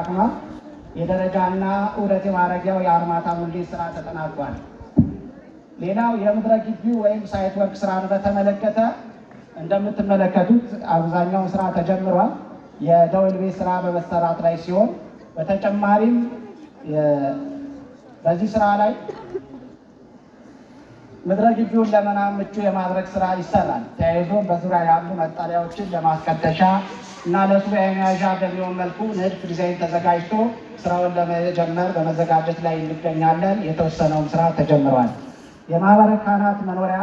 ተከናውኗል። የደረጃና ዑደት የማረጊያው የአርማታ ሙሌት ስራ ተጠናቋል። ሌላው የምድረ ግቢ ወይም site work ስራን በተመለከተ እንደምትመለከቱት አብዛኛው ስራ ተጀምሯል። የደወል ቤት ስራ በመሰራት ላይ ሲሆን በተጨማሪም በዚህ ስራ ላይ ምድረ ግቢውን ለመናም ምቹ የማድረግ ስራ ይሰራል። ተያይዞም በዙሪያ ያሉ መጠለያዎችን ለማስቀደሻ እና ለሱባኤ መያዣ በሚሆን መልኩ ንድፍ ዲዛይን ተዘጋጅቶ ስራውን ለመጀመር በመዘጋጀት ላይ እንገኛለን። የተወሰነውም ስራ ተጀምሯል። የማህበረ ካህናት መኖሪያ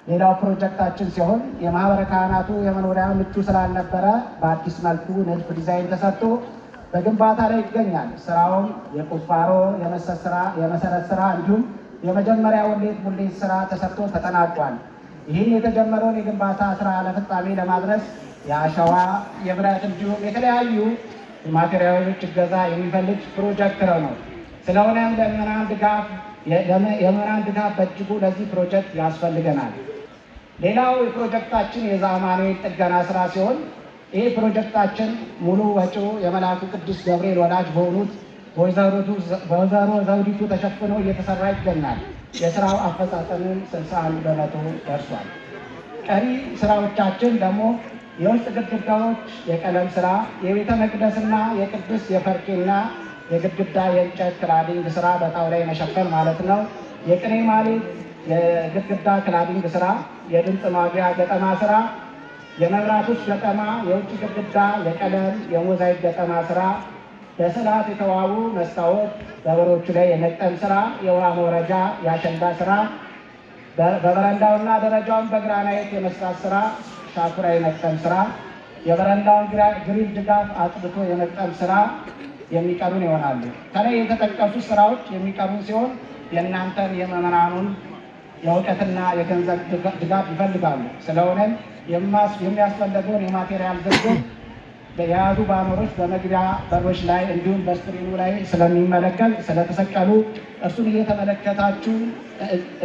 ሌላው ፕሮጀክታችን ሲሆን የማህበረ ካህናቱ የመኖሪያ ምቹ ስላልነበረ በአዲስ መልኩ ንድፍ ዲዛይን ተሰርቶ በግንባታ ላይ ይገኛል። ስራውም የቁፋሮ የመሰረት ስራ እንዲሁም የመጀመሪያ ወሌት ሙሌት ስራ ተሰርቶ ተጠናቋል። ይህን የተጀመረውን የግንባታ ስራ ለፍጻሜ ለማድረስ የአሸዋ፣ የብረት እንዲሁም የተለያዩ ማቴሪያሎች እገዛ የሚፈልግ ፕሮጀክት ነው። ስለሆነም የምዕመናን ድጋፍ በእጅጉ ለዚህ ፕሮጀክት ያስፈልገናል። ሌላው የፕሮጀክታችን የዛማኑኤል ጥገና ስራ ሲሆን ይህ ፕሮጀክታችን ሙሉ ወጪው የመልአኩ ቅዱስ ገብርኤል ወላጅ በሆኑት በወይዘሮ ዘውዲቱ ተሸፍኖ እየተሰራ ይገኛል። የስራው አፈጻጸምም 61% ደርሷል። ቀሪ ስራዎቻችን ደግሞ የውስጥ ግድግዳዎች የቀለም ስራ፣ የቤተ መቅደስና የቅዱስ የፈርኬና የግድግዳ የእንጨት cladding ስራ በጣውላ የመሸፈን ማለት ነው። የቅኔ ማህሌት የግድግዳ cladding ስራ፣ የድምፅ ማጉያ ገጠማ ስራ፣ የመብራቶች ገጠማ፣ የውጭ ግድግዳ የቀለም የሞዛይክ ገጠማ ስራ፣ በስዕላት የተዋቡ መስታወት በበሮቹ ላይ የመግጠም ስራ፣ የውሃ መውረጃ የአሸንዳ ስራ፣ በበረንዳውና ደረጃውን በግራናይት የመስራት ስራ፣ ሻኩራ የመግጠም ስራ፣ የበረንዳውን grill ድጋፍ አጽድቶ የመግጠም ስራ የሚቀሩን ይሆናሉ። ከላይ የተጠቀሱ ስራዎች የሚቀሩን ሲሆን የእናንተን የምዕመናኑን የእውቀትና የገንዘብ ድጋፍ ይፈልጋሉ። ስለሆነም የሚያስፈልገውን የማቴሪያል ዝርዝር የያዙ ባነሮች በመግቢያ በሮች ላይ እንዲሁም በ screen ኡ ላይ ስለሚመለከት ስለተሰቀሉ እርሱን እየተመለከታችሁ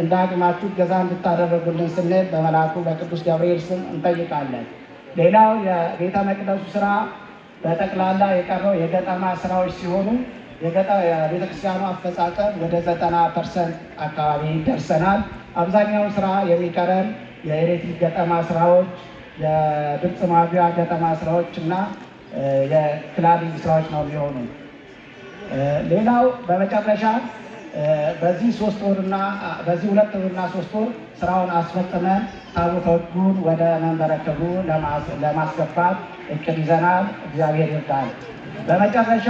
እንደ አቅማችሁ እገዛ እንድታደርጉልን ስንል በመልአኩ በቅዱስ ገብርኤል ስም እንጠይቃለን። ሌላው የቤተ መቅደሱ ስራ በጠቅላላ የቀረው የገጠማ ስራዎች ሲሆኑ የቤተክርስቲያኑ አፈጻጸም ወደ 90% አካባቢ ደርሰናል። አብዛኛው ስራ የሚቀረን የኤሌክትሪክ ገጠማ ስራዎች፣ የድምፅ ማጉያ ገጠማ ስራዎች እና የ cladding ስራዎች ነው የሚሆኑ። ሌላው በመጨረሻ በዚህ 3 ወርና በዚህ 2 ወርና 3 ወር ስራውን አስፈጽመን ታቦተ ሕጉን ወደ መንበረ ክብሩ ለማስገባት እቅድ ይዘናል። እግዚአብሔር ይርዳል። በመጨረሻ